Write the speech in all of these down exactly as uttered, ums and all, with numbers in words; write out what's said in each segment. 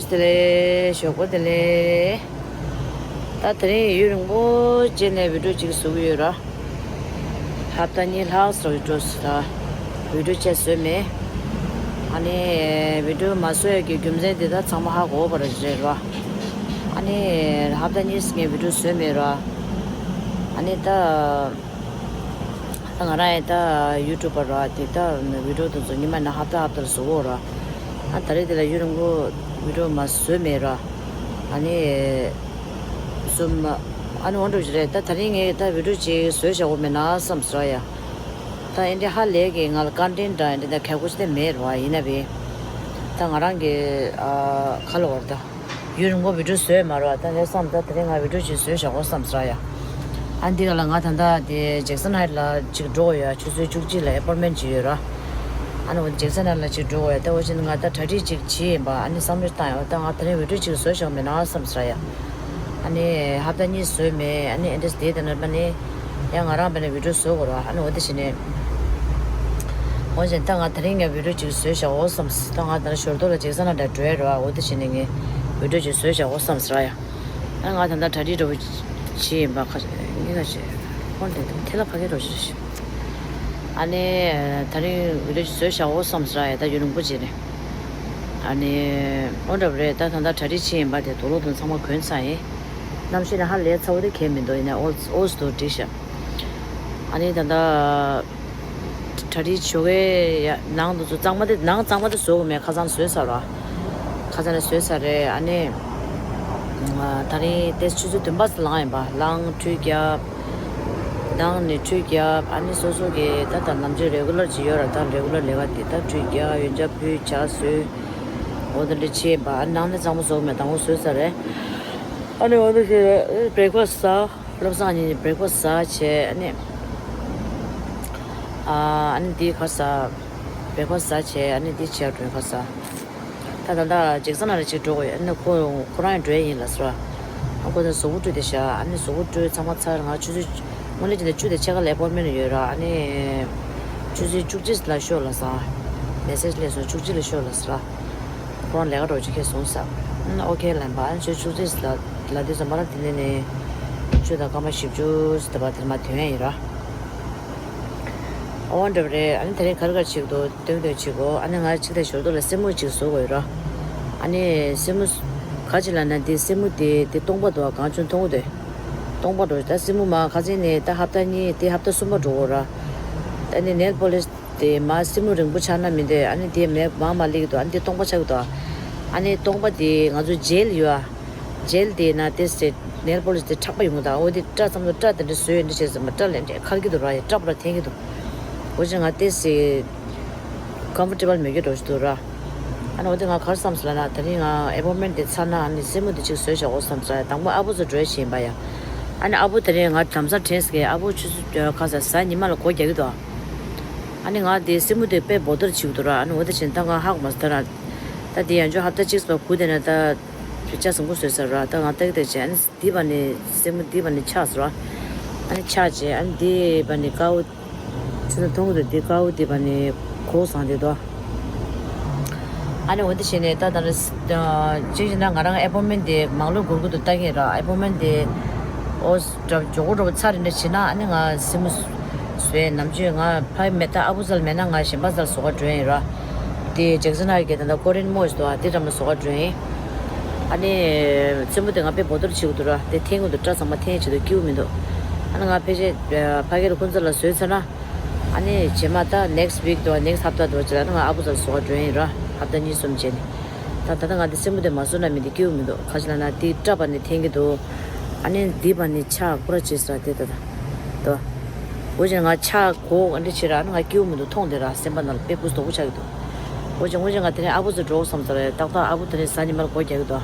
བདེ་ལེགས། ཞོགས་པ་བདེ་ལེགས། ད་དེ་རིང་ཡུན་རིང་པོ་རྗེས་ནས་བི་ཌིའོ་གཅིག་བཟོ་གི་ཡོད་ར། ཧབ་ཏ་གཉིས་ལྷག་ཙམ་བི་ཌིའོ་ཟེར་བི་ཌིའོ་བཅས་བཟོས་མེད། ཨ་ནི་བི་ཌིའོ་མ་བཟོ་ཡག་གི་རྒྱུ་མཚན་དེ་ད་ཚང་མ་ཧ་གོ་བ་རེད་ར། ཨ་ནི་ཧབ་ཏ་གཉིས་ངས་བི་ཌིའོ་བཟོས་མེད་ར། ཨ་ནི་ད། ད་ང་རང་ཡང་ད་ཡུ་ཊུབ་པ་ར། དེ་ད་བི་ཌིའོ་དེ་ཚོ་ཉི་མ་ནས་ཧབ་ཏ་ཧབ་ཏ་ལ་བཟོ་གོ་ར། ཨ་ད་རེས་དེ་ལ་ཡུན་རིང་པོ་བི་ཌིའོ་མ་བཟོས་མེད་ར། ཨ་ནི་བཟོ་མ། ཨ་ནི་འོ་འདྲ་ཞིག་རེད། ད་དེ་རིང་ངས་ད་བི་ཌིའོ་ཅིག་བཟོས་བཞག་གོ་མེད་ན་བསམ་ཟེར་ཡ། ད་ཨེ་འདྲ་ཧ་ལས་གི་ང་ལ་ཀོན་ཊེན་ཊི་འདྲ་ཨེ་འདྲ་ད་གལ་དགོས་ཅི་དེ་མེད་ར། ཡིན་ན་བི་ད་ང་རང་གི་ཨ་ཁ་ལོ་བར་ད། ཡུན་རིང་པོ་བི་ཌིའོ་བཟོས་མ་རེད་བ། ད་ངས་བསམ་ད་དེ་རིང་ང་བི་ཌིའོ་ཅིག་བཟོས་བཞག་གོ་བསམ་ཟེར་ཡ། ཨ་འདི་ག་ལ་ང་ད་ལྟ་དེ་ཇེག་སན་ཧའིཊ་ལ་ཅིག་འགྲོ་དགོས་ཡ། ཆུ་ཚོད་བཅུ་གཅིག་ལ་ཨེ་པོན་མེན་ཊི་ཅིག་ཡོད་ར། ཨ་ནི་འོ་ཇེག་སན་ཧའིཊ་ལ་ཅིག་འགྲོ་དགོས་ཡ། ད་འོ་ཅིག་ང་ད་གྲ་སྒྲིག་ཅིག་བྱས་ཡིན་པ། ཨ་ནི་བསམ་བློ་བཏང་ཡ། ད་ང་དེ་རིང་བི་ཌིའོ་ཅིག་བཟོས་བཞག་མེད་ན་བསམ་ཟེར་ཡ། ཨ་ནི་ཧབ་ཏ་གཉིས་བཟོས་མེད། ཨ་ནི་ཨེ་འདྲས་དེ་དེ་ནས་པ་ནི་ཡང་ང་རང་པ་ནི་བི་ཌིའོ་བཟོ་དགོས་ར། ཨ་ནི་འོ་དེ་བྱས་ནས། འོ་བྱས་ད་ང་དེ་རིང་ངས་བི་ཌིའོ་ཅིག་བཟོས་བཞག་གོ་བསམ། ད་ང་ད་ཞོར་དུ་ལ་ཇེག་སན་ཧའིཊ་འགྲོ་ཡ་ར། འོ་དེ་བྱས་ནས་ངས་བི་ཌིའོ་ཅིག་བཟོས་བཞག་གོ་བསམ་ཟེར་ཡ། ཨ་ང་ད་ལྟ་གྲ་སྒྲིག་འདྲ་པོ་བྱས་ཡིན་པ། ཁ་ཉིན་ཁ་ཤས་ཁོང་དེ་ཐེ་ལ་ཕ་གི་འགྲོ་ཞིག་ཨ་ནི་དེ་རིང་བི་ཌིའོ་ཅིག་བཟོས་བཞག་གོ་བསམ་ཟེར་ཡ། ད་ཡུན་རིང་པོ་བྱས་ནས། ཨ་ནི་འོ་འདྲ་པོ་རེད། ད་ད་ལྟ་གྲ་སྒྲིག་བྱས་ཡིན་པ། དེ་དུག་ལོག་དང་ཚང་མ་གོན་ཚར་ཡིན། གནམ་གཤིས་ནི་ཧ་ལས་ཚ་པོ་དེ་གས་མི་འདུག་ཡིན་ནའི་ཨོ་ཨོ་ཙི་འདུག་འགྲིག་ཤག་ཨ་ནི་ད་ལྟ་གྲ་སྒྲིག་ཞོགས་ཀའི་ནང་དུ་ཚོ་གཙང་མ་དེ་ནང་གཙང་མ་དེ་བཟོ་དགོས་མེད། ཁ་སང་བཟོས་ཚར་ར། ཁ་སང་ནས་བཟོས་ཚར་རེད། ཨ་ནི་ད་རིང་དེ་ཆུ་ཚོད་བདུན་པ་ཙམ་ལངས་ཡིན་པ། ལངས་ཁྲུས་བརྒྱབ། ནང་ནས་ཁྲུས་བརྒྱབ། ཨ་ནི་སོ་སོ་གི་ད་ད་ནམ་རྒྱུན་རེ་གུ་ལར་ཅིག་ཡོད་ར། ད་རེ་གུ་ལར་ལས་ཀ་དེ་ད་ཁྲུས་བརྒྱབ། ཡོན་ཆབ་ཕུལ། ཇ་བཟོས། འོ་དེ་འདྲ་བྱས་ཡིན་པ། ཨ་ནི་ནང་ནས་གཙང་མ་བཟོ་དགོས་མེད། དང་པོ་བཟོས་ཚར་རེད། ཨ་ནི་འོ་དེ་བྱས་བྷི་རེག་ཕ་སི་ཟ། བློ་བཟང་གཉིས་བྷི་རེག་ཕ་སི་ཟ་བྱས། ཨ་ནི་ཨ་ནི་འདི་ག་ཟ། བྷི་རེག་ཕ་སི་ཟ་བྱས། ཨ་ནི་འདི་བྱས་འགྲོ་ག་ཟ། ད་ད་ད་ཇེག་སན་ཧའིཊ་ཅིག་འགྲོ་དགོས་ཡོད། ཨ་ནི་ཁོ་ཁོ་རང་ཡང་འགྲོ་ཡ་ཡིན་ལབ་ཟེར་བ། ཨ་ཁོ་ད་གཟུགས་པོ་བཀྲུས་བསྡད་ཤག་ཨ་ནི་གཟུགས་པོ་བཀྲུས་ཚང་མ་ཚར། ང་ཆུ་ཚོད་སྔོན་ལ་ཅི་འདྲ་བཅུ་དང་ཕྱེད་ཀ་ལ་ཨེ་པོན་མེན་ཊི་ཡོད་ར། ཨ་ནི་ཆུ་ཚོད་བཅུ་གཅིག་ལ་ཤོག་ལབ་ཟེར། མེ་སེ་ཇི་སླེབས་སོང་། བཅུ་གཅིག་ལ་ཤོག་ལབ་ཟེར། ཁོ་རང་ལས་ཀ་འགྲོ་ཅིག་ཁེལ་སོང་ཟེར། ཨ་ནི་ཨོ་ཁེ་ལབ་པ། ཨ་ནི་ཆུ་ཚོད་བཅུ་གཅིག་ལ་ལ་དུས་ཙམ་པ་ལ་དེ་ནས་ནས་བཅུ་དང་སྐར་མ་བཞི་བཅུ་ཟེར་བ་དེར་མ་ཐོན་ཡ་ཡིན་ར། ཨོ་འདྲ་པོ་རེད། ཨ་ནི་དེ་རིང་ག་རེ་ག་རེ་བྱེད་ཀྱི་འདུག་སྟོན་སྟོན་བྱེད་དགོས། ཨ་ནི་ང་གཅིག་དང་ཞོར་དུ་ལ་སེན་མོ་གཅིག་བཟོ་དགོས་ར། ཨ་ནི་སེན་མོ་ག་ཅིག་ལབ་ན་འདི་སེན་མོ་དེ་དེ་སྟོང་པ་འདུག་གང་བྱུང་མཐོང་གི་འདུག་སྟོང་པ་འགྲོ། ད་སེན་མོ་མ་ཁ་སང་ནས་ད་ཧབ་ཏ་གཉིས། དེ་ཧབ་ཏ་གསུམ་པ་འགྲོ་གོ་ར། ཨ་ནི་ནེལ་པོ་ལིས་དེ་མ་སེན་མོ་རིང་པོ་ཆགས་ན་མི་འདོད། ཨ་ནི་དེ་མེ་མ་མ་ལེགས་འདུག་ཨ་ནི་དེ་སྟོང་པ་ཆགས་ཀྱི་འདུག་ཨ་ནི་སྟོང་པ་དེ་ང་ཚོ་ཇེལ་ཡོད་ཨ། ཇེལ་དེ་ན་དེ་སེ་ནེལ་པོ་ལིས་དེ་མཁྲེགས་པ་ཡོང་གི་འདུག་འོ་དེ་སྐྲ་ཙམ་དུ་སྐྲ་དེ་འདྲ་བཟོས་འདྲ་བྱས་ཙམ་པ་སྐྲ་ལས་འདྲ་འཁར་གྱི་འདུག་ར། ཡ་སྐྲ་པོ་ར་འཐེན་གྱི་འདུག་འོ་ཅེ་ང་དེ་སེ་ཀམ་ཕོར་ཊེ་བལ་མེད་རྒྱུ་འགྲོ་ཞིག་འདུག་ར། ཨ་ནི་འོ་དེ་ང་ག་རེ་བསམ་སོང་ལབ་ན། དེ་རིང་ང་ཨེ་པོན་མེན་ཊི་དེ་ཚར་ན་ཨ་ནི་སེན་མོ་དེ་གཅིག་བཟོས་བཞག་གོ་བསམ་སོང་། དང་པོ་ཨ་བུ་ཚོ་འགྲོ་ཡ་ཞིག་ཡིན་པ་ཡ། ཨ་ནི་ཨ་བུ་དེ་རིང་ང་དྷ་རམ་ས་ལ་དྲན་སོང་། ཨ་བུ་ཆུ་ཚོད་ག་ས་གཟའ་ཉི་མ་ལ་སྒོ་རྒྱག་གི་འདུག་ཨ་ནི་ང་དེ་སེན་མོ་དེ་དཔེ་བོ་ཏར་བྱེད་ཀྱི་འདུག་ར། ཨ་ནི་འོ་དེ་བྱས་ད་ང་ཧ་གོ་མ་སོང་། ད་ར་ད་དེ་ཡང་ཅོ་ཧབ་ཏ་གཅིག་ཙམ་སྒུག་བསྡད་ན་ད་ཅ་ཟིང་པོ་བཟོས་ཚར་ར། ད་ང་ཏག་ཏག་བྱས། ཨ་ནི་འདི་པ་ནི་སེན་མོ་འདི་པ་ནི་ཆག་སོང་ར། ཨ་ནི་ཆག་བྱས། ཨ་ནི་འདི་པ་ནི་དཀར་པོ་ཚོ་མཐོང་གི་འདུག་འདི་དཀར་པོ་འདི་པ་ནི་གོག་བཟང་འདུག་དོ། ཨ་ནི་འོ་འདི་བྱས་ནས་ད་ད་ལྟ་གཅིག་བྱས་ན་ང་རང་ཨེ་པོན་མེན་ཊི་དེ་མང་ལོས་འགོར་གི་འདུག་ལྟ་གིན་ར། ཨེ་པོན་མེན་ཊི་དེ་ཨོ་འདྲ་མགྱོགས་པོ་འདྲ་པོ་ཚར་རེ་འདྲ་བྱས་ན། ཨ་ནི་ང་སེན་མོ་བཟོས། ནམ་རྒྱུན་ང་ཕ་མེད་ད་ཨ་བུ་ཚ་ལ་མེད་ན་ང་གཞན་པ་ཚ་ལ་བཟོ་ག་འགྲོ་ཡིན་ར། དེ་ཇེག་སན་ཧའིཊ་གི་ད་ལྟ་ཀོ་རི་ཡན་མོལ་ཞིག་འདུག་ཨ། དེ་འགྲམ་ལ་བཟོ་ག་འགྲོ་ཡིན། ཨ་ནི་སེན་མོ་དེ་ང་དཔེ་བོ་ཏར་བྱེད་ཀྱི་འདུག་ར། དེ་འཐེན་གྱི་འདུག་སྐྲ་ཚང་མ་འཐེན་བྱེད་དུ་སྐྱིད་པོ་མི་འདུག་ཨ་ནི་ང་ཕལ་ཆེར་ཕ་གི་ལ་ཁོང་ཚོ་ལ་བཟོས་ཚར་ན། ཨ་ནི་རྗེས་མ་ད་ནེག་སི་ཊི་ཝིག་འདུག་ཨ། ནེག་སི་ཊི་ཧབ་ཏ་འདུག་ཨ། ཅི་ལ་ཨ་ནི་ང་ཨ་བུ་ཚ་ལ་བཟོ་ག་འགྲོ་ཡིན་ར། ཧབ་ཏ་གཉིས་གསུམ་རྗེས་ནས། ད་ད་ལྟ་ང་འདི་སེན་མོ་དེ་མ་བཟོས་ན་མི་འདི་སྐྱིད་པོ་མི་འདུག་ག་ཅི་ལབ་ན་འདི་སྐྲ་པ་ནི་འཐེན་གྱི་འདུག་ཨ་ནི་འདི་པ་ནི་ཆག་ཁོ་ར་བྱེད་ས་དེ་ད་ད་དོ། འོ་ཅེ་ང་ཆག་གོག་ཨ་འདྲ་བྱེད་ར། ཨ་ནི་ང་སྐྱིད་པོ་མི་འདུག་མཐོང་དེ་ར། སེམས་པ་ནང་ལ་དཔེ་སྐུ་སྟོབས་པོ་ཆགས་ཀྱི་འདུག་འོ་ཅེ་འོ་ཅེ་ང་དེ་རིང་ཨ་བུ་ཚོ་འགྲོ་བསམ་ས་རེད། ཏག་ཏག་ཨ་བུ་དེ་རིང་གཟའ་ཉི་མ་ལ་སྒོ་རྒྱག་གི་འདུག་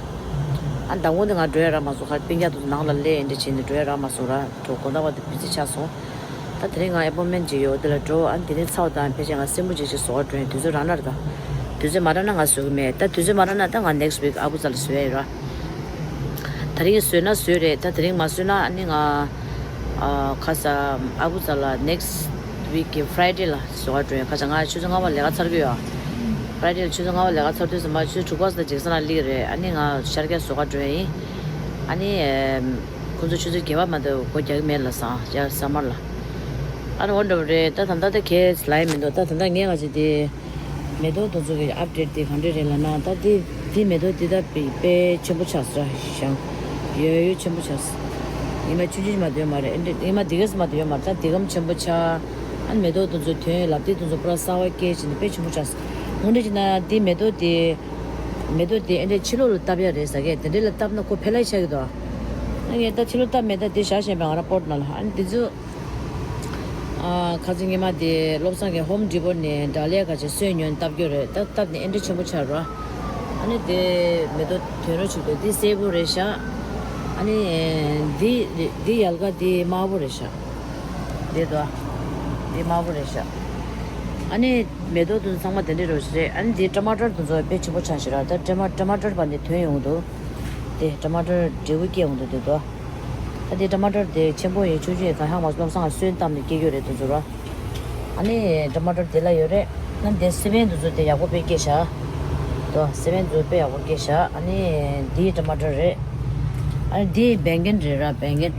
ཨ་ནི་ཟླ་ངོ་འདི་ང་འགྲོ་ཡ་རག་མ་སོང་། ཁ་པིང་རྒྱག་དུས་ནང་ལ་སླེབས་ཨ་འདྲ་བྱས་ནས་འགྲོ་ཡ་རག་མ་སོང་ར། འགྲོ་དགོང་དག་བར་དུ་བི་ཛི་ཆགས་སོང་། ད་དེ་རིང་ང་ཨེ་པོན་མེན་ཊི་ཅིག་ཡོད། དེ་ལ་འགྲོ། ཨ་ནི་དེ་རིང་ཚར་བ་དང་ཕལ་ཆེར་ང་སེན་མོ་ཅིག་ཅིག་བཟོ་ག་འགྲོ་ཡིན། དུས་ཚོད་རག་ན་རེད་ད། དུས་ཚོད་མ་རག་ན་ང་བཟོ་གི་མེད། ད་དུས་ཚོད་མ་རག་ན་ད་ང་ནེག་སི་ཊི་ཝིག་ཨ་བུ་ཚ་ལ་བཟོ་ཡ་ཡོད་ར། དེ་རིང་བཟོས་ན་བཟོས་རེད། ད་དེ་རིང་མ་བཟོས་ན་ཨ་ནི་ང་ཨ་ཁ་ས་ཨ་བུ་ཚ་ལ་ནེག་སི་ཊི་ཝིག་གི་ཕ་རའི་ཌེ་ལ་བཟོ་ག་འགྲོ་ཡིན། ཁ་ས་ང་ཆུ་ཚོད་ལྔ་པ་ལས་ཀ་ཚར་གི་ཡོད། Friday་ལ་ཆུ་ཚོད་ལྔ་པ་ལས་ཀ་ཚར་དུས་ཙམ་པ་ཆུ་ཚོད་དྲུག་པ་ཙམ་ཅིག་ས་ན་སླེབས་རེད། ཨ་ནི་ང་ཤར་རྒྱག་བཟོ་ག་འགྲོ་ཡ་ཡིན། ཨ་ནི་ཁོ་ཚོ་ཆུ་ཚོད་བརྒྱད་པ་མ་གཏོགས་སྒོ་རྒྱག་གི་མེད་ལབ་སོང་ཡ་སམ་མར་ལ། ཨ་ནི་འོ་འདྲ་བོ་རེད། ད་ད་ལྟ་ད་གས་ལ་ཡ་མི་འདུག་ད་ད་ལྟ་ངས་ག་ཅིག་དེ་མེ་ཏོག་དེ་ཚོ་གི་ཨབ་ཌེཊ་དེ་ག་འདྲ་རེད་ལབ་ན། ད་དེ་དེ་མེ་ཏོག་དེ་ད་དཔེ་དཔེ་ཆེན་པོ་ཆགས་སོང་ཞང་། ཡོད་ཡོད་ཆེན་པོ་ཆགས་སོང་། ཉི་མ་ཆུང་ཆུང་མ་གཏོགས་ཡོད་མ་རེད། ཨེ་འདྲ་ཉི་མ་དེ་གས་མ་གཏོགས་ཡོད་མ་རེད། ད་དེ་གམ་ཆེན་པོ་ཆགས། ཨ་ནི་མེ་ཏོག་དེ་ཚོ་ཐོན། ལབ་དེ་དེ་ཚོ་པུ་ར་གསར་པ་སྐྱེས་བྱས་ནས་དཔེ་ཆེན་པོ་ཆགས་སོང་། འོ་འདྲ་བྱས་ན་དེ་མེ་ཏོག་དེ་མེ་ཏོག་དེ་ཨེ་འདྲ་ཕྱི་ལོགས་ལ་བཏབ་ཡ་རེད་ཟེར་གས། དེ་འདྲ་ལ་བཏབ་ན་ཁོ་འཕེལ་ལ་ཆགས་ཀྱི་འདུག་ཨ་ངས་ད་ཕྱི་ལོགས་བཏབ་མེད། ད་དེ་བཞག་བཞིན་པའི་ང་རང་པོ་ཊི་ནང་ལ། ཨ་ནི་དེ་ཚོ། ཨ་ཁ་སང་ཉི་མ་དེ་བློ་བཟང་གིས་ཧོམ་ཌི་པོ་ནས་འབྲས་ལེ་ག་ཅིག་སོན་ཉོས་བཏབ་རྒྱུ་རེད། ད་བཏབ་ནས་ཨེ་འདྲ་ཆེན་པོ་ཆགས་རོ། ཨ་ནི་དེ་མེ་ཏོག་ཐོན་རོ་ཆུག་དེ་དེ་སེར་པོ་རེད་ཤག་ཨ་ནི་དེ་དེ་ཡལ་ག་དེ་དམར་པོ་རེད་ཤག་དེ་དོ་དེ་དམར་པོ་རེད་ཤག་ཨ་ནི་མེ་ཏོག་དེ་ཚང་མ་དེ་འདྲ་རོ་ཞིག་རེད། ཨ་ནི་དེ་ཊ་མ་ཊར་དེ་ཚོ་དཔེ་ཆེན་པོ་ཆགས་ཤག་ར། ད་ཊ་མ་ཊ་མ་ཊར་བ་ནས་ཐོན་ཡོང་གི་འདུག་དེ་ཊ་མ་ཊར་འབྲས་བུ་སྐྱེ་ཡོང་གི་འདུག་དེ་དོ། ད་དེ་ཊ་མ་ཊར་དེ་ཆེན་པོ་ཡིན་ཆུང་ཆུང་ཡིན་གང་ཤག་མ་བློ་བཟང་ལ་སོན་བཏབ་ནས་སྐྱེ་རྒྱུ་རེད་དེ་ཚོ་ར། ཨ་ནི་ཊ་མ་ཊར་དེ་ལ་ཡོད་རེད། ཨ་ནི་དེ་སི་པན་དེ་ཚོ་དེ་ཡག་པོ་དཔེ་སྐྱེས་ཤག་དོ་སི་པན་དེ་ཚོ་དཔེ་ཡག་པོ་སྐྱེས་ཤག་ཨ་ནི་དེའི་ཊ་མ་ཊར་རེད། ཨ་ནི་དེའི་བེང་གན་རེད་ར། བེང་གན།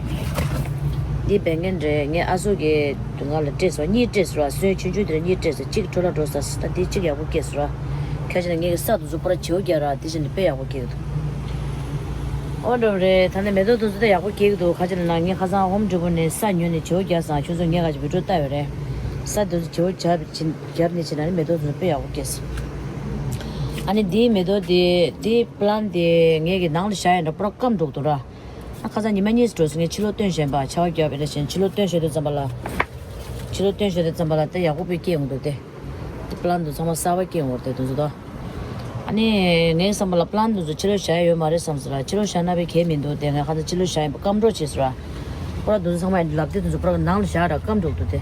དེའི་བེང་གན་རེད། ངས་ཨ་ཟོ་གི་དུང་ང་ལ་སྤྲད་སོང་། གཉིས་སྤྲད་སོང་ར། སོན་ཆུང་ཆུང་དེ་ལ་གཉིས་སྤྲད་སོང་། གཅིག་འཕྲོ་བརླག་འགྲོ་ས་སོང་། ད་དེ་གཅིག་ཡག་པོ་སྐྱེས་སོང་ར། ཁ་ཅིག་ན་ངས་ས་དེ་ཚོ་པུ་ར་བྱེའུ་རྒྱག་ར། དེ་བཞིན་དཔེ་ཡག་པོ་སྐྱེ་གི་འདུག་འོ་འདྲ་བོ་རེད། ད་ནི་མེ་ཏོག་དེ་ཚོ་ད་ཡག་པོ་སྐྱེ་གི་འདུག་ཁ་ཅིག་ན་ངས་ཁ་སང་ཧོམ་ཌི་པོ་ནས་ས་ཉོས་ནས་བྱེའུ་རྒྱག་སོང་། ཁྱོད་ཚོ་ངས་ག་ཅིག་བི་ཌིའོ་བལྟ་ཡོད་རེད། ས་དེ་ཚོ་བྱེའུ་རྒྱབ་བྱིན་རྒྱབ་ནས་བྱིན་ན་ནི་མེ་ཏོག་དེ་ཚོ་དཔེ་ཡག་པོ་སྐྱེས་སོང་། ཨ་ནི་དེའི་མེ་ཏོག་དེ་དེའི་པི་ལན་དེ་ངས་གི་ནང་ལ་བཞག་ཡིན་འདྲ། པུ་ར་སྐམ་འགྲོ་གི་འདུག་ར། ཨ་ཁ་སང་ཉི་མ་གཉིས་འགྲོ་སོང་། ངས་ཕྱི་ལོགས་བཏོན་བཞིན་པ་ཆར་པ་བརྒྱབ་པ་ཡིན་ན་བཞིན་ཕྱི་ལོགས་བཏོན་བཞིན་དུས་ཙམ་པ་ལ། ཕྱི་ལོགས་བཏོན་བཞིན་དུས་ཙམ་པ་ལ་དེ་ཡག་པོ་དཔེ་སྐྱེ་ཡོང་གི་འདུག་སྟེ། དེ་པི་ལན་དེ་ཚང་མ་གསར་པ་སྐྱེ་ཡོང་གི་རེད་དེ་དུས་ཚོད་དོ། ཨ་ནི་ངའི་བསམ་པ་ལ་པི་ལན་དེ་ཚོ་ཕྱི་ལོགས་བཞག་ཡ་ཡོད་མ་རེད་བསམ་སོང་ར། ཕྱི་ལོགས་བཞག་ན་དཔེ་གལ་མི་འདུག་སྟེ། ངས་ཁ་སང་ཕྱི་ལོགས་བཞག་ཡིན་པ་སྐམ་འགྲོ་བྱས་སོང་ར། པུ་ར་དེ་ཚོ་ཚང་མ་ལབ་དེ་དེ་ཚོ་པུ་ར་ནང་ལ་བཞག་ར་སྐམ་འགྲོ་གི་འདུག་སྟེ།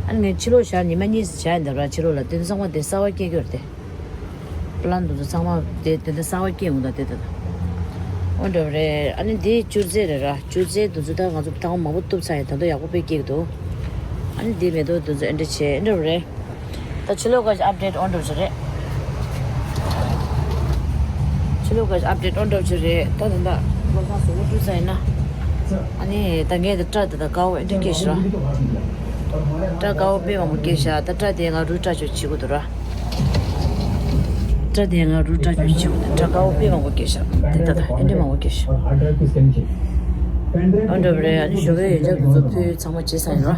ཨ་ནི་ངས་ཕྱི་ལོགས་བཞག་ཉི་མ་གཉིས་བཞག་ཡིན་འདྲ་ར། ཕྱི་ལོགས་ལ་དེ་ཚོ་ཚང་མ་དེ་གསར་པ་སྐྱེ་གི་ཡོད་རེད་དེ། པི་ལན་དེ་ཚོ་ཚང་མ་དེ་དེ་འདྲ་གསར་པ་སྐྱེ་ཡོང་ད་དེ་དེ་དེ། འོ་འདྲ་བ་རེད། ཨ་ནི་དེ་བཅུ་རྩེ་རེད་ར། བཅུ་རྩེ་དེ་ཚོ་ད་ང་ཚོ་ཐང་མང་པོ་གཏུབ་ཚར་ཡིན། ད་དུང་ཡག་པོ་དཔེ་སྐྱེ་གི་འདུག་ཨ་ནི་དེ་མེ་ཏོག་དེ་ཚོ་ཨེ་འདྲ་བྱས་ཨེ་འདྲ་བ་རེད། ད་ཕྱི་ལོགས་ག་ཅིག་ཨབ་ཌེཊ་འོ་འདྲ་བ་ཞིག་རེད། ཕྱི་ལོགས་ག་ཅིག་ཨབ་ཌེཊ་འོ་འདྲ་བ་ཞིག་རེད། ད་ད་ད་བློ་བཟང་གཟུགས་པོ་བཀྲུས་ཚར་ཡིན་ན། ཨ་ནི་ད་ངས་དེ་སྐྲ་དེ་ད་དཀར་པོ་ཨེ་འདྲ་སྐྱེས་ཤག་ར། སྐྲ་དཀར་པོ་དཔེ་མང་པོ་སྐྱེས་ཤག་ད་སྐྲ་དེ་ང་རུ་སྐྲ་ཆོ་བྱེད་དགོས་འདུག་ར། སྐྲ་དེ་ང་རུ་སྐྲ་ཆོ་བྱེད་དགོས་འདུག་སྐྲ་དཀར་པོ་དཔེ་མང་པོ་སྐྱེས་ཤག་དེ་ད་ད་ཨེ་འདྲ་མང་པོ་སྐྱེས་ཤག་འོ་འདྲ་བ་རེད། ཨ་ནི་ཞོགས་ཀའི་ཡོན་ཆབ་དེ་ཚོ་ཕུལ་ཚང་མ་བྱས་ཚར་ཡིན་ར།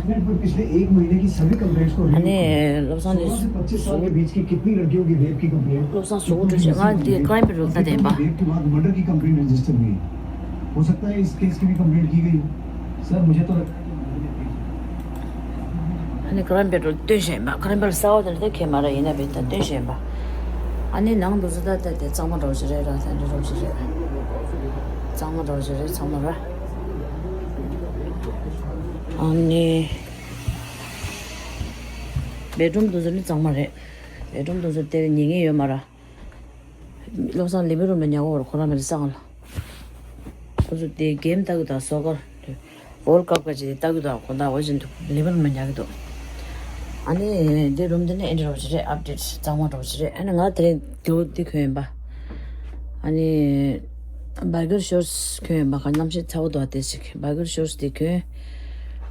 ཨ་ནི་བློ་བཟང་ནི་གཟུགས་བློ་བཟང་གཟུགས་པོ་འགྲོ་བྱེད། ང་འདི་ཀ་རན་པའི་རུ་ད་དེ་ཡིན་པ། हो सकता है इस केस की भी कंप्लेंट रजिस्टर हुई है। हो सकता है इस केस की भी कंप्लेंट की गई हो। सर, मुझे तो लग- ཨ་ནི་ཀ་རན་པའི་རུ་སྟོན་བཞིན་པ། ཀ་རན་པའི་རུ་གསར་པ་དེ་འདྲ་ཁྱད་མ་ར་ཡིན་ན་བས་ད་སྟོན་བཞིན་པ། ཨ་ནི་ནང་དུ་ཚོ་ད་ད་དེ་གཙང་མ་འདྲ་བོ་ཞིག་རེད་ར། ད་འདི་འདྲ་བོ་ཞིག་རེད། གཙང་མ་འདྲ་བོ་ཞིག་རེད་ཚང་མ་ར། ཨ་ནི་བེད་རུམ་དུ་ཚོ་ནི་གཙང་མ་རེད། བེད་རུམ་དུ་ཚོ་དེ་ཉན་ངེས་ཡོད་མ་ར། བློ་བཟང་ལི་བི་རུམ་ལ་ཉལ་གོ་བར་ཁོ་རང་མེད་ས་གང་ལ། ཁོ་ཚོ་དེ་གེམ་ལྟ་གི་དང་སོ་ཀར་བོལ་ཀབ་ག་ཅིག་དེ་ལྟ་གི་དང་ཁོ་ད་འོ་བཞིན་དུ་ལི་བི་རུམ་ལ་ཉལ་གི་འདུག་ཨ་ནི་དེ་རུམ་དེ་ནི་ཨེ་འདྲ་རོ་ཞིག་རེད། ཨབ་ཌེཊ་གཙང་མ་རོ་ཞིག་རེད། ཨ་ནི་ང་དེ་རིང་དེའུ་དེ་གོན་ཡིན་པ། ཨ་ནི་བར་གར་ཤོར་སི་གོན་ཡིན་པ། ག་གནམ་གཤིས་ཚ་བོ་འདུག་དེ་ཞིག་བར་གར་ཤོར་སི་དེ་གོན།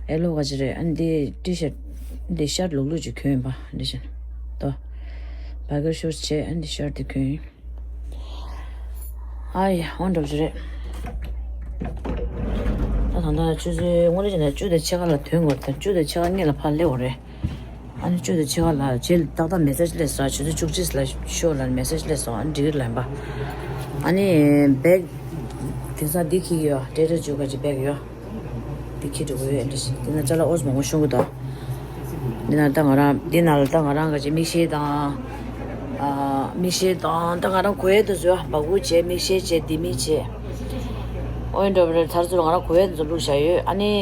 ཨེ་ལོ་ག་ཅིག་རེད། ཨ་ནི་དེ་ཊི་ཤར་ཊི་དེ་ཤར་ཊི་ལུག་ལུག་ཅིག་གོན་ཡིན་པ་འདི་བཞིན་དུ། བར་གར་ཤོར་སི་བྱས་ཨ་ནི་དེ་ཤར་ཊི་དེ་གོན་ཡིན། ཨ་ཡ་འོ་འདྲ་བོ་ཞིག་རེད། ད་ད་ལྟ་ཆུ་ཚོད་དངོས་གནས་བྱས་ན་བཅུ་དང་ཕྱེད་ཀ་ལ་ཐོན་དགོས་རེད། ད་བཅུ་དང་ཕྱེད་ཀ་སྔོན་ལ་ཕར་སླེབས་དགོས་རེད། ཨ་ནི་བཅུ་དང་ཕྱེད་ཀ་ལ་རྗེས་ལ་ཏག་ཏག་མེ་སེ་ཇི་སླེབས་སོང་། ཆུ་ཚོད་བཅུ་གཅིག་ལ་ཤོག་ལབ་ནས་མེ་སེ་ཇི་སླེབས་སོང་། ཨ་ནི་འགྲིག་གི་རེད་ལབ་ཡིན་པ། ཨ་ནི་བེག་དེང་སང་འདི་འཁྱེར་གྱི་ཡོད། ཊེ་ཊར་ཇུ་ག་ཅིག་བེག་ཡོད། འདི་འཁྱེར་འགྲོ་གི་ཡོད། འདི་འདི་ན་ཅ་ལག་ཨོ་ཙམ་མང་པོ་ཤོང་གི་འདུག་འདི་ན་ད་ང་རང་འདི་ནང་ལ་ད་ང་རང་ག་ཅིག་མིག་ཤེལ་དང་། ཨ། མིག་ཤེལ་དང་ད་ང་རང་གོས་དེ་ཚོ་སྦ་ཁུག་བྱས། མིག་ཤེལ་བྱས། ལྡེ་མིག་བྱས། ཨོ་ཡིན་འདྲ་བོ་རེད། ཚར་ཚུར་ང་རང་གོས་དེ་ཚོ་བླུགས་བཞག་ཡོད། ཨ་ནི།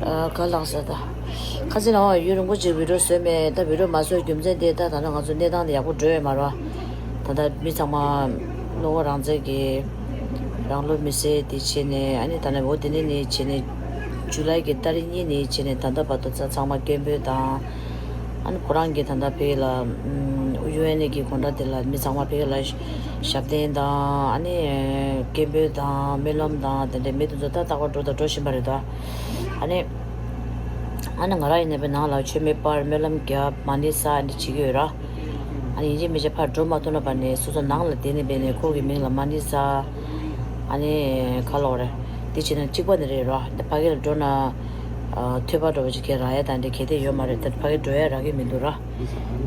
ཨ། ག་ལགས་ས་ད། ཁ་སང་ནང་ཡུན་རིང་པོ་ཅིག་བི་ཌིའོ་བཟོས་མེད། ད་བི་ཌིའོ་མ་བཟོས་རྒྱུ་མཚན་དེ་ད་ད་ནང་ང་ཚོ་གནས་སྟངས་དེ་ཡག་པོ་འགྲོ་ཡོད་མ་རེད་པ། ད་ལྟ་མི་ཚང་མ་བློ་ཁོག་རང་བཙན་གྱིས་རང་ལུས་མེར་སྲེག་དེ་བྱས་ནས། ཨ་ནི་ད་ནི་འོ་དེ་ནས་ནས་བྱས་ནས་ཇུ་ལའི་གི་ཏ་རིག་གཉིས་ནས་བྱས་ནས་ད་ལྟ་བར་དུ་ཚ་ཚང་མ་སྐད་འབོད་དང་། ཨ་ནི་ཁོ་རང་གིས་ད་ལྟ་ཕ་གི་ལ་ཨམ་ ཡུ་ཨེན་ཨེ་གི་གོང་ཞུས་དེ་ལ་མི་ཚང་མ་ཕ་གི་ལ་ཞབས་བརྟན་དང་ཨ་ནི་སྐད་འབོད་དང་སྨོན་ལམ་དང་དེ་འདྲའི་མི་དེ་ཚོ་ད་རྟག་པར་འགྲོ་དང་འགྲོ་བཞིན་པ་རེད་ད། ཨ་ནི་ཨ་ནི་ང་རང་ཡིན་ནའི་ནང་ལ་མཆོད་མེ་སྤར་སྨོན་ལམ་རྒྱབ་མ་ཎི་བསགས་འདི་བྱེད་ཀྱི་ཡོད་ར། ཨ་ནི་ཡིན་གཅིག་མིན་གཅིག་ཕར་འགྲོ་མ་ཐུབ་ན་པ་ནས་སོ་སོ་ནང་ལ་བསྡད་ནས་བས་ནས་ཁོ་གི་མིང་ལ་མ་ཎི་བསགས། ཨ་ནི་ཁ་ལོག་རེད། འདི་བྱས་ན་གཅིག་པ་ནི་རེད་ར། འདི་ཕ་གི་ལ་འགྲོ་ན་ཨ་ཐོས་པ་འདྲ་བོ་ཅིག་གས་རག་ཡ་དང་འདི་གལ་ཏེ་ཡོད་མ་རེད། ད་ཕ་གི་འགྲོ་ཡ་རག་གི་མི་འདུག་ར།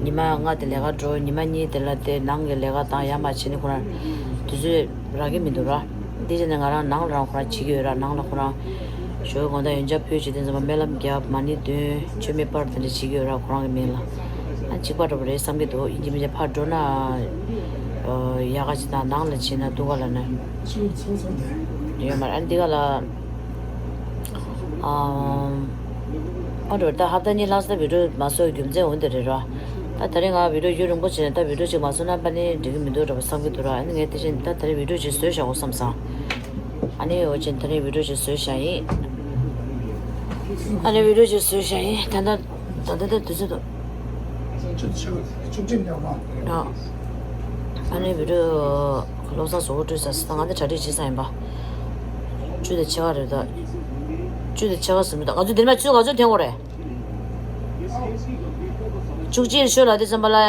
ཉི་མ་ལྔ་དེ་ལས་ཀ་འགྲོ། ཉི་མ་གཉིས་དེ་ལ་དེ་ནང་གི་ལས་ཀ་དང་ཡར་མར་བྱས་ནས་ཁོ་རང་དུས་ཚོད་རག་གི་མི་འདུག་ར། འདི་བྱས་ནས་ང་རང་ནང་ལ་རང་ཁོ་རང་བྱེད་ཀྱི་ཡོད་ར། ནང་ལ་ཁོ་རང་ཞོགས་དགོང་དག་ཡོན་ཆབ་ཕུལ་བྱས་དེ་ཚོ་སྨོན་ལམ་རྒྱབ་མ་ཎི་འདོན་མཆོད་མེ་སྤར་དེ་འདྲ་བྱེད་ཀྱི་ཡོད་ར། ཁོ་རང་གི་མིང་ལ་ཨ་གཅིག་པ་འདྲ་པོ་རེད་བསམ་གྱི་འདུག་ཡིན་གཅིག་མིན་གཅིག་ཕར་འགྲོ་ན་ཡག་ག་ཅིག་དང་ནང་ལ་བྱས་ན་སྡུག་ག་ལ་ན། ཡོད་མ་རེད། ཨ་འདི་ག་ལ། ཨ་འགྲོ་ད་ཧབ་ཏ་གཉིས་ལྷག་ཙམ་བི་ཌིའོ་མ་བཟོས་རྒྱུ་མཚན་འོ་འདི་རེད་ར། ད་ད་རེས་ང་བི་ཌིའོ་རྒྱུན་རིང་པོ་བྱས་ནས་ད་བི་ཌིའོ་གཅིག་མ་བཟོས་ན་པ་ནི་འགྲིག་གི་མི་འདུག་འདྲ་པོ་བསམ་གྱི་འདུག་ར། ཨ་ནི་ངས་དེ་བཞིན་ད་ད་རེས་བི་ཌིའོ་གཅིག་བཟོས་བཞག་གོ་བསམ་སོང་། ཨ་ནི་འོ་ཅན་ད་རེས་བི་ཌིའོ་གཅིག་བཟོས་བཞག་ཡིན། ཨ་ནི་བི་ཌིའོ་གཅིག་བཟོས་བཞག་ཡིན། ད་ད་ད་ད་ད་དུས་ཚོད་འདུག་ཨ་ནི་བི་ཌིའོ་བློ་བཟང་བཟོ་བོ་སྤྲོད་ས་སི་ད་ང་ད་གྲ་སྒྲིག་བྱེད་ས་ཡིན་པ། བཅུ་དང་ཕྱེད་ཀ་རེད་ད། བཅུ་དང་ཕྱེད་ཀ་ཟིན་མི་ད་ང་ཚོ་འདིར་མ་བཅུ་ང་ཚོ་འཐེན་དགོས་རེད། བཅུ་གཅིག་ཤོད་ལ་དེ་ཙམ་པ་ལ་ཡ།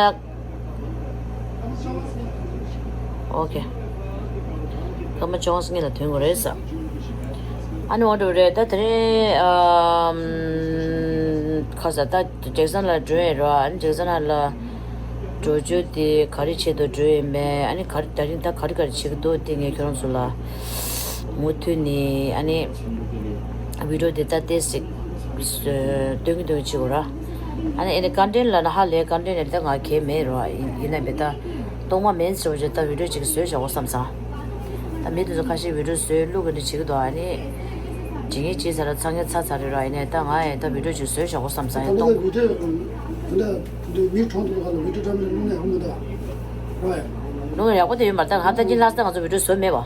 ཨོ་ཁེ། སྐར་མ་བཅོ་ལྔ་སྔོན་ལ་ཐོན་དགོས་རེད་ས། ཨ་ནི་འོ་འགྲོ་རེད་ད་དེ་རིང་ཨམ། ཁ་ས་ད་ཇེག་སན་ལ་འགྲོ་ཡིན་རོ། ཨ་ནི་ཇེག་སན་ལ་འགྲོ་རྒྱུ་དེ་ག་རེ་ཆེད་དུ་འགྲོ་ཡིན་མེད། ཨ་ནི་ག་རེ་ད་རིང་ད་ག་རེ་ག་རེ་བྱེད་ཀྱི་འདུག་དེ་ངས་ཁྱོད་རང་ཚོ་ལ་མུ་མཐུད་ནས་ཨ་ནི་བི་ཌིའོ་དེ་ད་ཏོག་ཙམ་སྟོན་གྱི་སྟོན་གྱི་བྱེད་དགོས་ར། ཨ་ནི་ཨ་ནི་ཀོན་ཊེན་ལ་ན་ཧ་ལས་ཀོན་ཊེན་ལ་ད་ང་གལ་མེད་རོ། ཡིན་ན་མེད་ད་གཏོང་མ་མེད་ཟེར་བ་ཅིག་ད་བི་ཌིའོ་ཅིག་བཟོས་བཞག་གོ་བསམ་སོང་། ད་མི་དེ་ཚོ་ཁ་ཤས་བི་ཌིའོ་བཟོས་བླུག་གི་འདི་བྱེད་ཀྱི་འདུག་ཨ་ནི་བྱེད་ངེས་བྱེད་ཚར་ལ་ཚར་ངེས་ཚར་ཚར་རེད་ར། ཡིན་ནའི་ད་ང་ཡང་ད་བི་ཌིའོ་ཅིག་བཟོས་བཞག་གོ་བསམ་སོང་། ཡང་གཏོང་། བི་ཌིའོ་ད་མི་གྲོངས་འདུག་ག་ལ་བི་ཌིའོ་འདྲ་མི་བླུག་ན་ཡག་མི་འདུག་ར། ཡ། བླུག་ན་ཡག་པོ་དེ་ཡོད་མ་རེད། ད་ཧབ་ཏ་གཉིས་ལྷག་ཙམ་ང་ཚོ་བི་ཌིའོ་བཟོས་མེད་པ།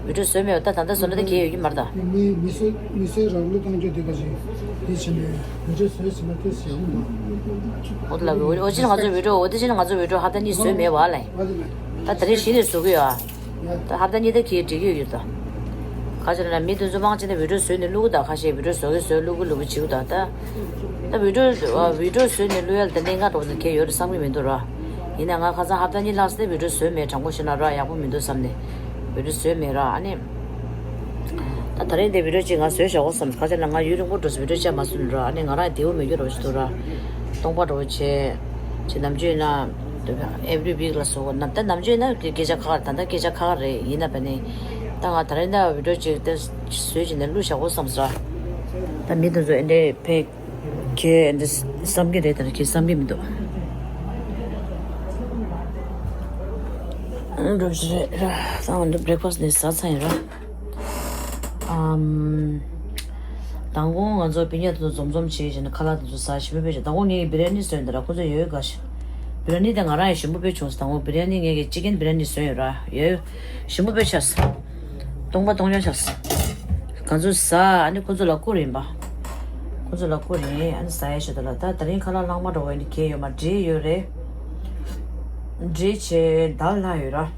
བི་ཌིའོ་བཟོས་མེད་པ། ད་ད་ལྟ་བཟོ་ན་ད་གལ་ཡོད་ཀྱི་མ་རེད་ད། མི་མི་བཟོས་མི་བཟོས་རང་བློས་གཏོང་རྒྱུ་དེ་ག་ཅིག་དེ་བྱས་ནས་བི་ཌིའོ་བཟོས་ཟིན་ན་དེ་ཟེར་ཡོང་མ། འོ་ད་ལ་འོ་འོ་ཅི་ང་ཚོ་བི་ཌིའོ་འོ་དེ་ཅི་ང་ཚོ་བི་ཌིའོ་ཧབ་ཏ་གཉིས་བཟོས་མེད་པ་ལ། ད་ད་རེས་གཞི་ནས་བཟོ་གི་ཡོད་ཨ། ད་ཧབ་ཏ་གཉིས་ད་གི་འགྲིག་གི་ཡོད་ད། ཁ་ཅིག་ལ་མི་དེ་ཚོ་མང་ཆེ་ནས་བི་ཌིའོ་བཟོས་ནས་བླུག་གི་ད། ཁ་ཤས་བི་ཌིའོ་བཟོ་གི་བཟོས་བླུག་གི་བླུག་གི་བྱེད་གི་ད། ད་ད་བི་ཌིའོ་བི་ཌིའོ་བཟོས་ནས་བླུག་ཡ་ལ་ད་གནད་འགག་འགྲོ་ཟེར་གྱི་ཡོད་རེད་བསམ་གྱི་མི་འདུག་ར། ཡིན་ན་ང་ཁ་སང་ཧབ་ཏ་གཉིས་ལྷག་ཙམ་བི་ཌིའོ་བཟོས་མེད། དྲང་པོ་བཤད་ན་ར་ཡག་པོ་མི་འདུག་བསམ་ནས་བི་ཌིའོ་བཟོས་མེད་ར། ཨ་ནི་ད་ད་རིང་དེ་བི་ཌིའོ་ཅིག་ང་བཟོས་བཞག་གོ་བསམ། ཁ་ཅིག་ལ་ང་ཡུན་རིང་པོ་འགྲོ་སོང་བི་ཌིའོ་བཅར་མ་སོང་ར། ཨ་ནི་ང་རང་བདེ་པོ་མི་འགྱུར་རོ་ཞིག་འདུག་ར། སྟོང་པ་འགྲོ་བྱས་བྱས་ནམ་རྒྱུན་ན། Every week ལ་བཟོ་དགོས་ནམ་ད་ནམ་རྒྱུན་ན་སྐད་ཆ་ཁག་ད་ལྟ་སྐད་ཆ་ཁག་རེད། ཡིན་ན་བ་ནི་ད་ང་ད་རེས་ད་བི་ཌིའོ་ཅིག་ད་བཟོས་ཅིག་ནས་བླུགས་བཞག་གོ་བསམ་སོང་། ད་མི་དེ་ཚོ་ཨེ་འདྲས་ཕེ་ཁྱེད་ཨེ་འདྲས་བསམ་གི་རེད། ད་ཁྱེད་བསམ་གི་མི་འདུག་འགྲོ་ཞིག་རེད་ར། ད་ང་འདི་བྷི་རེག་ཕ་སི་ནས་ཟ་ཚར་ཡིན་ར། ཨམ། དང་པོ་ང་ཚོ་པི་ཉ་དེ་ཚོ་འཛོམས་འཛོམས་བྱས་བྱས་ནས་ཁ་ལག་དེ་ཚོ་ཟ་ཞིམ་པོ་དཔེ་བྱས། དང་པོ་ངས་བི་ར་ནི་བཟོས་འདི་ར། ཁོ་ཚོ་ཡོད་དགའ་ཞིག་བི་ར་ནི་དེ་ང་རང་ཡང་ཞིམ་པོ་དཔེ་བྱུང་སོང་། དང་པོ་བི་ར་ནི་ངས་ཀྱི་ཅི་ཀན་བི་ར་ནི་བཟོས་ཡོད་ར། ཡོད་ཞིམ་པོ་དཔེ་ཆགས་སོང་། སྟོང་པ་སྟོང་རྐྱང་ཆགས་སོང་། ང་ཚོ་ཟ་ཨ་ནི་ཁོ་ཚོ་ལ་བསྐུར་ཡིན་པ། ཁོ་ཚོ་ལ་བསྐུར་ཡིན། ཨ་ནི་ཟ་ཡ་ཞིག་འདུག་ལ། ད་དེ་རིང་ཁ་ལག་ལྷག་མ་འགྲོ་བ་ཡིན་ནི་གལ་ཡོད་མ། འབྲས་ཡོད་རེད། འབྲས་བྱས་དལ་ལྷག་ཡོད་ར།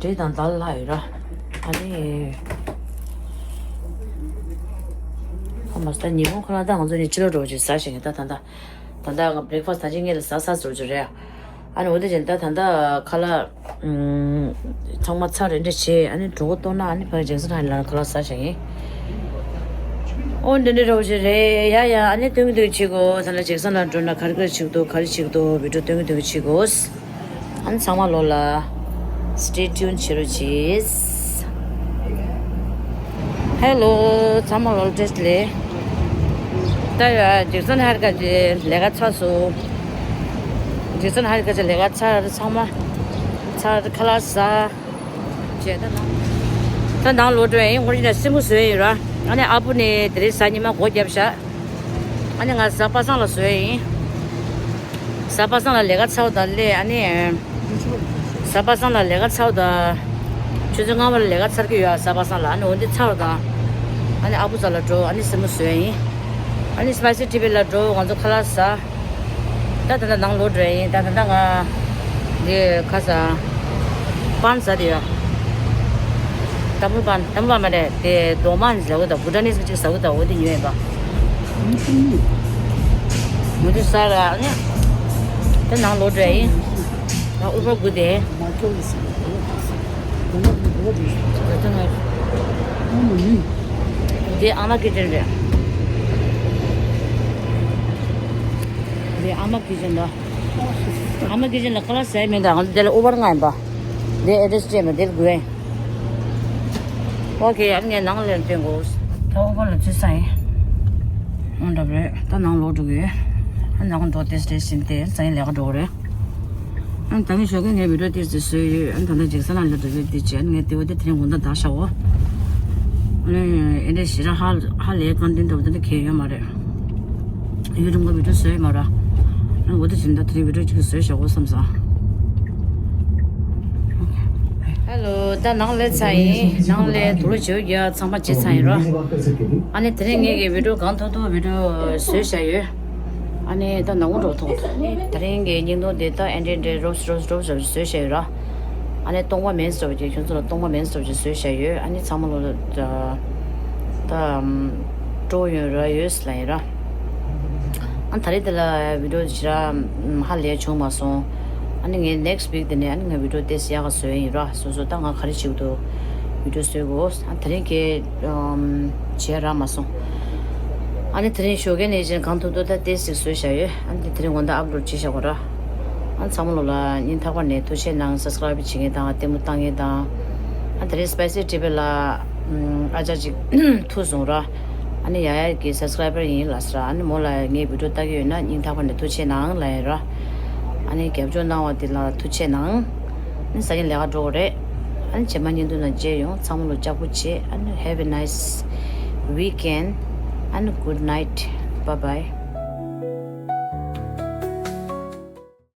འབྲས་དང་དལ་ལྷག་ཡོད་ར། ཨ་ནི། ཨ་མ་ས་ཉི་ཧོང་ཁ་ལག་ད་ང་ཚོ་ནི་ཕྱི་ལོགས་འགྲོ་བ་ཅིག་ཟ་ཞིག་ཡིན། ད་ད་ད་ད་ང་བྷི་རེག་ཕ་སི་ད་ཅི་ངེད་ལ་ཟ་ཟ་ཟེར་བ་ཅིག་རེད། ཨ་ནི་འོ་དེ་བྱས་ད་ད་ད་ཁ་ལག་ཚང་མ་ཚར་རེ་འདྲ་བྱས། ཨ་ནི་གྲོད་ཁོག་ལྟོགས་ན་ཨ་ནི་ཕ་གི་ཇེག་སན་ཧའེ་ལ་ཁ་ལག་ཟ་བྱ་ཡིན། ཨོ་འདི་འདྲ་རོ་ཞིག་རེད་ཡ། ཡ་ཨ་ནི་སྟོན་གི་འདུག་བྱེད་དགོས། ད་ལ་ཇེག་སན་ལ་འགྲོ་ན་ག་རེ་ག་རེ་བྱེད་དགོས། ག་རེ་བྱེད་དགོས། བི་ཌིའོ་སྟོན་གི་འདུག་བྱེད་དགོས། ཨ་ནི་ཚང་མ་ལོ་ལ་stay tuned་བྱེད་རོགས་གྱིས། ཧེ་ལོ། ཚང་མ་ལོ་ལ་བཀྲ་ཤིས་བདེ་ལེགས། ད་ཡ་ཇེག་སན་ཧའེ་ཀ་ཅི་ལས་ཀ་ཚར་སོང་། ཇེག་སན་ཧའེ་ཀ་ཅི་ལས་ཀ་ཚར། ཚང་མ་ཚར། ཁ་ལག་ཟ་བྱས་ད་ནང་། ད་ནང་ལོག་འགྲོ་ཡིན། ངོ་རིག་ན་སྲིན་མོ་བཟོས་ཡིན་ར། ཨ་ནི་ཨ་བུ་ནི་དེ་རིང་གཟའ་ཉི་མ་སྒོ་བརྒྱབ་བཞག་ཨ་ནི་ང་གཟའ་པ་སངས་ལ་བཟོས་ཡིན། གཟའ་པ་སངས་ལ་ལས་ཀ་ཚར་བ་དང་ལས། ཨ་ནི་གཟའ་པ་སངས་ལ་ལས་ཀ་ཚར་བ་དང་ཆུ་ཚོད་ལྔ་པ་ལ་ལས་ཀ་ཚར་གི་ཡོད་ཨ། གཟའ་པ་སངས་ལ། ཨ་ནི་འོ་འདི་ཚར་བ་དང་ཨ་ནི་ཨ་བུ་ཚ་ལ་འགྲོ། ཨ་ནི་སྲིན་མོ་བཟོས་ཡིན། ཨ་ནི་སི་པའི་སི་ཊི་བི་ལ་འགྲོ། ང་ཚོ་ཁ་ལག་ཟ། ད་ད་ལྟ་ནང་ལོག་འགྲོ་ཡིན། ད་ད་ལྟ་ང་འདི་ཁ་ས་པན་ཟ་དེ་ཡོད། ཏམ་ལུ་པན། ཏམ་ལུ་པན་མ་རེད་དེ། རྡོག་མ་ཟེར་བ་ད་བུ་ཊ་ནིས་གཅིག་ཟ་གི་ད། འོ་དེ་ཉོས་ཡིན་པ། མུ་ཏུ་ས་ར་ནི། ད་ནང་ལོག་འགྲོ་ཡིན། ང་ཨུ་བ་དགུ་དེ། དེ་ཨ་མ་ཀི་ཅན་རེད། དེ་ཨ་མ་ཀི་ཅན་ད། ཨ་མ་ཀི་ཅན་ལ་ཁ་ལག་ཟས་མིན་ད། དེ་ལ་ཨུ་བར་ང་ཡིན་པ། དེ་ཨེ་ཌེ་སི་སྤྲད་མ། དེ་ལ་དགོས། ཨོ་ཁེ། ཡང་ངས་ནང་ལ་སྟོན་དགོས། ད་ཨུ་བར་ལ་ཚུད་ས་ཡིན། ཨོ་འདྲ་རེད། ད་ནང་ལོག་འགྲོ་གི་ཡོད། ཨ་ནང་འགྲོ་ཏེ་སི་ཏེ་ཤིན་ཏེ་ས་ཡིན་ལས་ཀ་འགྲོ་གི་རེད། ཨ་ད་ངས་ཞོགས་ཀས་ངས་བི་ཌིའོ་ཏོག་ཙམ་བཟོས་ཡོད། ཨ་ད་ལྟ་འཇིགས་ས་ལ་ལ་འགྲོ་ཡོད་དེ་བྱས། ངས་དེ་འོ་དེ་དེ་རིང་དགོང་དག་བདག་ཤ་འོ། ཨ་ནི་ཨེ་འདྲས་ཞེ་དྲག་ཧ་ཧ་ལས་ཀ་འདི་འདྲ་བོ་དེ་འདྲ་གས་ཡོད་མ་རེད། ཡུན་རིང་པོ་བི་ཌིའོ་བཟོས་ཡོད་མ་རེད། ཨ་འོ་དེ་བྱས་ད་དེ་རིང་བི་ཌིའོ་གཅིག་བཟོས་བཞག་འོ་བསམ་སོང་། ཧེ་ལོ། ད་ནང་ལས་ཚར་ཡིན། ནང་ལས་དུག་ལོག་བྱེད་རྒྱུ་ཚང་མ་བྱས་ཚར་ཡིན་རོ། ཨ་ནི་དེ་རིང་ངས་ཀྱི་བི་ཌིའོ་གང་ཐུབ་ཐུབ་བི་ཌིའོ་བཟོས་བཞག་ཡོད། ཨ་ནི་ད་ནང་ལོག་འགྲོ་ཐུབ། དེ་རིང་གི་བརྙན་ཐུང་དེ་ད་ཨེ་འདྲས་འདྲས་རོབ་རོབ་རོབ་རོབ་བཟོས་བཞག་ཡོད་ར། ཨ་ནི་སྟོང་པ་མིན་སོབ་ཀྱི་ཁྱོད་ཚོ་ལ་སྟོང་པ་མིན་སོབ་ཀྱི་བཟོས་བཞག་ཡོད། ཨ་ནི་ཚང་མ་ལོ་ད་ད་སྤྲོ་ཡོད་ར་ཡོད་ལ་ཡིན་ར། ཨ་ད་རེས་དེ་ལ་བི་ཌིའོ་ཞེ་དྲག་ཧ་ལས་བྱུང་མ་སོང་། ཨ་ནི་ངས་next week དེ་ནས་ཨ་ནི་ང་བི་ཌིའོ་ཏོག་ཙམ་ཡག་ག་བཟོས་ཡིན་ར། སོ་སོ་ད་ང་ག་རེ་བྱེད་ཀྱི་འདུག་བི་ཌིའོ་བཟོས་གོ། ཨ་དེ་རིང་གི་བྱས་རག་མ་སོང་། ཨ་ནི་དེ་རིང་ཞོགས་ཀས་ནས་བྱས་གང་ཐུབ་ཐུབ་ད་ཏོག་ཙམ་བཟོས་བཞག་ཡོད། ཨ་ནི་དེ་རིང་དགོང་དག་ཨབ་ལོཌ་བྱས་བཞག་གོ་ར། ཨ་ཚང་མ་ལོ་ལ་སྙིང་ཐག་པ་ནས་ཐུགས་རྗེ་གནང་། སབ་སི་ཀ་རའིབ་བྱེད་མཁན་དང་ལྟད་མོ་ལྟ་མཁན་དང་། ཨ་དེ་རིང་སི་པའི་སི་ཊི་བི་ལ་ཨ་ཅག་ཅིག་ཐུག་སོང་ར། ཨ་ནི་ཡ་ཡ་གི་སབ་སི་ཀ་རའིབ་པར་ཡིན་ལ་ཟེར། ཨ་ནི་མོ་ལ་ངའི་བི་ཌིའོ་ལྟ་གི་ཡོད་ན་སྙིང་ཐག་པ་ནས་ཐུགས་རྗེ་གནང་ལ་ཡིན་ར། ཨ་ནི་རྒྱབ་སྐྱོར་གནང་བ་དེ་ལ་ཐུགས་རྗེ་གནང་། ཨ་ནི་ཟ་ཡིན་ལས་ཀ་འགྲོ་གི་རེད། ཨ་ནི་རྗེས་མ་བརྙན་ཐུང་ནང་མཇལ་ཡོང་། ཚང་མ་ལོ་ལྕགས་པོ་བྱེད། ཨ་ནི་have a nice weekend and good night. Bye bye.